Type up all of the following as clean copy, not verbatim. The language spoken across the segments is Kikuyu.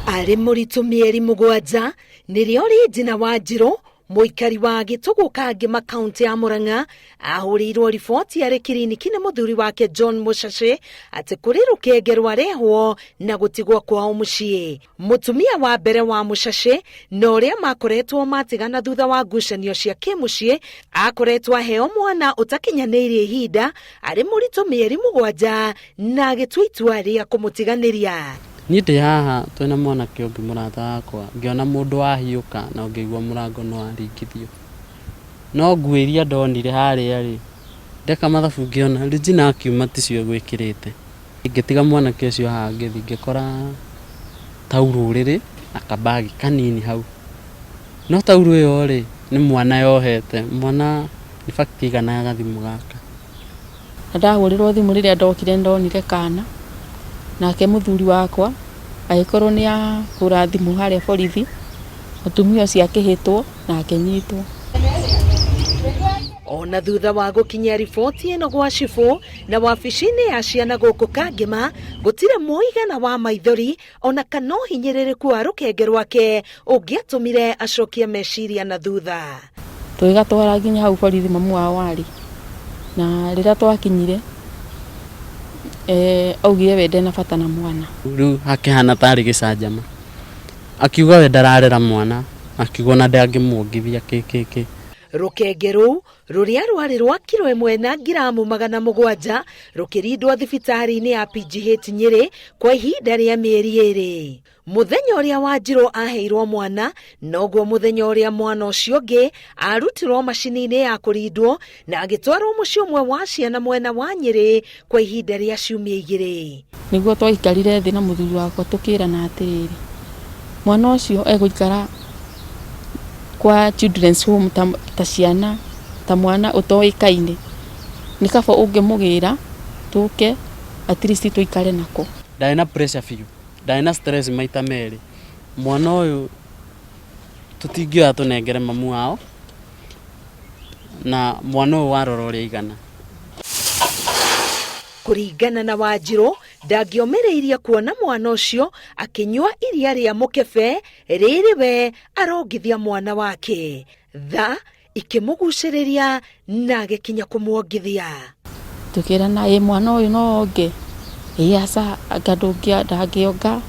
Arĩ mũritũ mĩeri 7 nĩrĩo Regina Wanjirũ, mũikari wa Gĩtũgũ Kangĩma kaũntĩ ya Murang'a, ahũrĩirwo riboti arĩ kiriniki nĩ mũthuri wake John Mũcacĩ atĩ kũrĩ rũkenge rwarehwo na gũtigwo kwao mũciĩ. Mũtumia wa mbere wa Mũcacĩ na ũrĩa makoretwo matigana thutha wa ngucanio cia kĩmũciĩ akoretwo aheo mwana ũtakinyanĩirie ihinda arĩ mũritũ mĩeri 7 na agĩtua itua rĩa kũmũtiganĩria. Niĩ ndĩ haha twĩna mwanake ũngĩ mũrata wakwa, ngĩona mũndũ wahiũka na ngĩigua mũrango nĩ waringithio. No nguo iria ndonire harĩa rĩ, ndeka mathabu ngĩona Regina akiuma ticio egwĩkĩrĩte. Ngĩtiga mwanake ũcio haha ngĩthiĩ ngĩkora taurũ ũrĩrĩ na kabagi kanini hau. No taurũ ĩyo rĩ, nĩ mwana yohete, mwana in fact ĩigana gathimũ gaka. Na ndahũrĩrwo thimũ rĩrĩa ndokire nĩndonire kana, nake mũthuri wakwa agĩkorwo nĩ ahũra thimũ harĩa borithi, mũtumia ũcio akĩhĩtwo na akĩnyitwo. Ona thutha wa gũkinyia riboti ĩno gwa cibũ na wabici-inĩ ya ciana gũkũ Kangĩma, gũtirĩ mũigana wa maithori ona kana ũhinyĩrĩrĩku wa rũkenge rwake ũngĩatũmire acokie meciria na thutha. Tũgĩgatwara nginya hau borithi mamu wao arĩ, na rĩrĩa twakinyire augire we ndena bata na mwana. Rĩu hakĩhana tarĩ gĩcanjama, akiuga we ndararera mwana, akiuga ona ndangĩmuongithia kĩ kĩ kĩ. Rũkenge rũu rũrĩa rwarĩ rwa kiro 1 na ngiramu 700 rũkĩrindwo thibitarĩ-inĩ ya PGH Nyĩrĩ kwa ihinda rĩa mĩeri 2. Mũthenya ũrĩa Wanjirũ aheirwo mwana noguo mũthenya ũrĩa mwana ũcio ũngĩ arutirwo macini-inĩ ya kũrindwo na agĩtwarwo mũciĩ ũmwe wa ciana mwena wa Nyĩrĩ kwa ihinda rĩa ciumia 2. Nĩguo twaikarire thĩ na mũthuri wakwa tũkĩrana atĩrĩrĩ, mwana ũcio egũikara kwa children's home ta ciana, ta mwana ũtoĩkaine, nĩ kaba ũngĩmũgĩra tũke at least tũikare nako. Ndarĩ na pressure biũ, ndarĩ na stress maita merĩ. Mwana ũyũ tũtingĩoya tũnengere mamu wao, na mwana ũyũ warora ũrĩa aigana. Kũringana na Wanjirũ, ndangĩomĩrĩirie kuona mwana ũcio akĩnyua iria rĩa mũkebe rĩrĩ we arongithia mwana wake. Tha ikĩmũgucĩrĩria na agĩkinya kũmuongithia. Tũkĩrana, ĩ mwana ũyũ no onge, ĩ aca, anga ndangĩonga,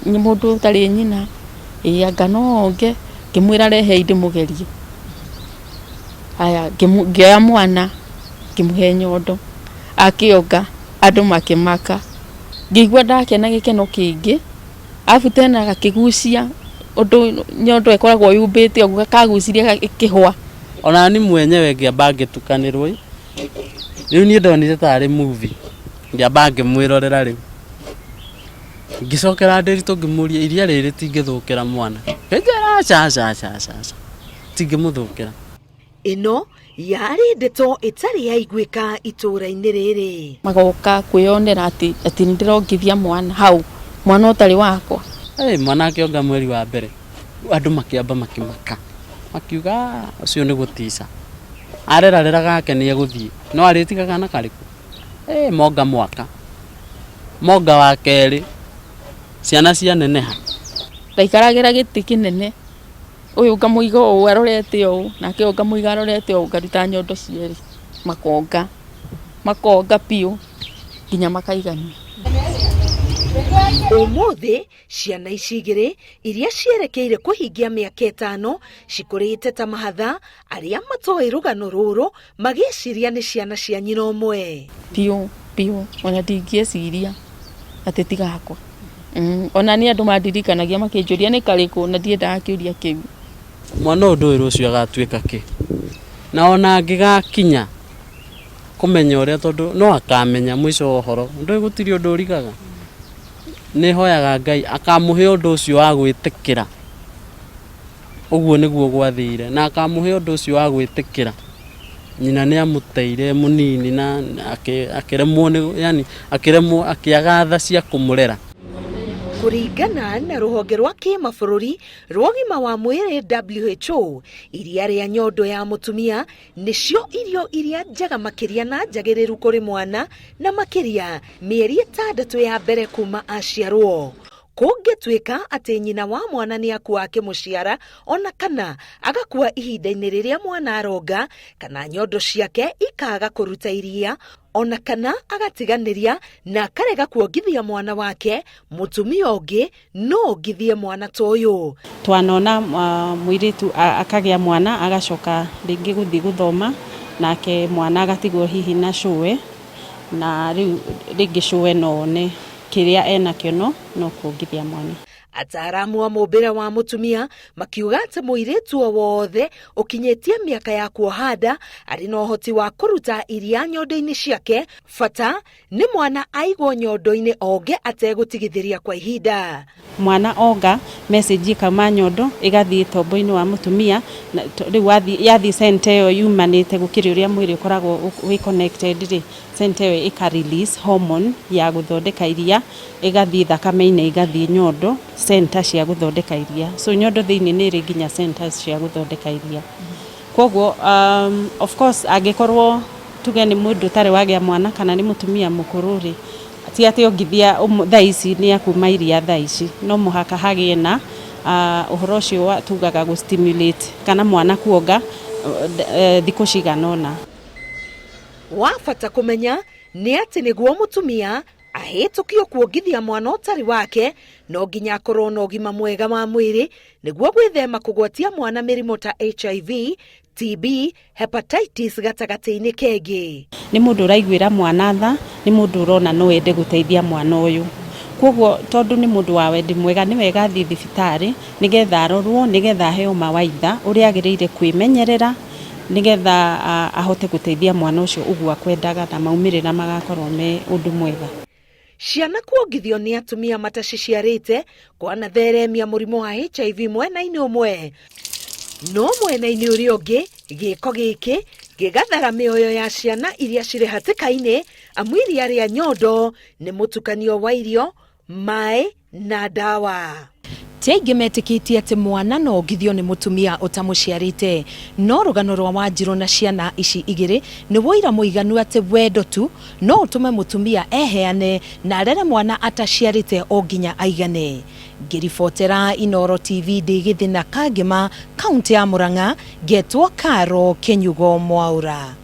nĩ mũndũ ũtarĩ nyina, ĩ anga no onge, ngĩmwĩra rehei ndĩmũgerie. Haya, ngĩoya mwana ngĩmũhe nyondo, akĩonga, andũ makĩmaka, ngĩigua ndakena gĩkeno kĩingĩ, arabu tena gakĩgucia ũndũ nyondo ĩkoragwo yũmbĩte ũguo, kagucirie ĩkĩhwa. Ona ni mwenyewe ngĩamba ngĩtukanĩrwo ĩ, rĩu niĩ ndonire tarĩ movie, ngĩamba ngĩmwĩrorera rĩu. Ngĩcokera Ndĩritũ ngĩmũria iria rĩrĩ rĩtingĩthũkĩra mwana, akĩnjĩra aca aca aca aca aca, rĩtingĩmũthũkĩra. Ĩno yarĩ ndeto ĩtarĩ yaiguĩka itũũra-inĩ rĩrĩ. Magoka kwĩyonera atĩ nĩndĩrongithia mwana hau, mwana ũtarĩ wakwa. Ĩ, mwana akĩonga mweri wa mbere, andũ makĩamba makĩmaka, makiuga ũcio nĩ gũtica, arerarera gake nĩ egũthiĩ, no arĩtiga kana karĩkũ? Ĩ, monga mwaka, monga wa kerĩ, ciana cianeneha. Ndaikaragĩra gĩtĩ kĩnene, ũyũ ngamũiga ũũ arorete ũũ, nake ũyũ ngamũiga arorete ũũ, ngaruta nyondo cierĩ, makonga, makonga biũ nginya makaigania. Ũmũthĩ ciana ici igĩrĩ iria cierekeire kũhingia mĩaka 5 cikũrĩte ta mahatha, arĩa matoĩ rũgano rũrũ magĩciria nĩ ciana cia nyina ũmwe. Biũ biũ, ona ndingĩeciria atĩ ti gakwa. Ona nĩ andũ mandirikanagia makĩnjũria nĩ karĩkũ, na ndiendaga kĩũria kĩu. Mwana ũyũ ndũĩ rũciũ agatuĩka kĩ, na ona angĩgakinya kũmenya ũrĩa, tondũ no akamenya mũico wa ũhoro, ndũĩ gũtirĩ ũndũ ũrigaga. Nĩ hoyaga Ngai akamũhe ũndũ ũcio wa gwĩtĩkĩra, ũguo nĩguo gwathire, na akamũhe ũndũ ũcio wa gwĩtĩkĩra. Nyina nĩ amũteire mũnini na akĩremwo nĩ, yani akĩremwo, akĩaga tha cia kũmũrera. Kũringana na rũhonge rwa kĩmabũrũri rwa ũgima wa mwĩrĩ WHO, iria rĩa nyondo ya mũtumia nĩcio irio iria njega makĩria na njagĩrĩru kũrĩ mwana, na makĩria mĩeri 6 ya mbere kuma aciarwo. Kũngĩtuĩka atĩ nyina wa mwana nĩ akua akĩmũciara ona kana agakua ihinda-inĩ rĩrĩa mwana aronga kana nyondo ciake ikaga kũruta iria ona kana agatiganĩria na akarega kuongithia mwana wake, mũtumia ũngĩ no ongithie mwana ta ũyũ. Twanona mũirĩtu akagĩa mwana agacoka rĩngĩ gũthiĩ gũthoma, nake mwana agatigwo hihi na cũwe, na rĩu rĩngĩ cũwe no one kĩrĩa enakĩo no kuongithia mwana. Ataaramu a mũmbĩre wa mũtumia makiuga atĩ mũirĩtu o wothe ũkinyĩtie mĩaka ya kuoha nda arĩ na ũhoti wa kũruta iria nyondo-inĩ ciake, bata nĩ mwana aigwo nyondo-inĩ onge ategũtigithĩria kwa ihinda. Mwana onga message ĩkauma nyondo ĩgathiĩ tombo-inĩ wa mũtumia, rĩu yathiĩ center ĩyo yumanĩte gũkĩrĩ ũrĩa mwĩrĩ ũkoragwo wĩ connected rĩ, center ĩyo ĩka release hormone ya gũthondeka iria, ĩgathiĩ thakame-inĩ, ĩgathiĩ nyondo center cia gũthondeka iria. So nyondo thĩinĩ nĩ ĩrĩ nginya centers cia gũthondeka iria. Koguo of course angĩkorwo tuge nĩ mũndũ ũtarĩ wagĩa mwana kana nĩ mũtumia mũkũrũ rĩ, ti atĩ ongithia thaa ici nĩ akuma iria thaa ici, no mũhaka hagĩe na ũhoro ũcio tugaga gũ stimulate kana mwana kuonga thikũ cigana ũna. Wa bata kũmenya nĩ atĩ nĩguo mũtumia ahĩtũkio kuongithia mwana ũtarĩ wake no nginya akorwo na ũgima mwega wa mwĩrĩ nĩguo gwĩthema kũgwatia mwana mĩrimũ ta HIV, TB, hepatitis gatagatĩ-inĩ kengĩ. Nĩ mũndũ ũraiguĩra mwana tha, nĩ mũndũ ũrona no ende gũteithia mwana ũyũ. Koguo tondũ nĩ mũndũ wa wendi mwega, nĩ wega athiĩ thibitarĩ nĩgetha arorwo, nĩgetha aheo mawaitha ũrĩa agĩrĩire kwĩmenyerera nĩgetha ahote gũteithia mwana ũcio ũguo akwendaga, na maumĩrĩra magakorwo me ũndũ mwega. Ciana kuongithio nĩ atumia mataciciarĩte kwanatheremia mũrimũ wa HIV mwena-inĩ ũmwe, no mwena-inĩ ũrĩa ũngĩ gĩko gĩkĩ gĩgathara mĩoyo ya ciana iria cirĩ hatĩka-inĩ, amu iria rĩa nyondo nĩ mũtukanio wa irio, maĩ na ndawa. Ti aingĩ metĩkĩtie atĩ mwana no ongithio nĩ mũtumia ũtamũciarĩte, no rũgano rwa Wanjirũ na ciana ici igĩrĩ nĩ wũira mũiganu atĩ wendo tu no ũtũme mũtumia eheane na arere mwana ataciarĩte o nginya aigane. Ngĩribotera Inooro TV ndĩ Gĩthĩna Kangĩma, kaũntĩ ya Murang'a, ngetwo Karo Kĩnyugo Mwaũra.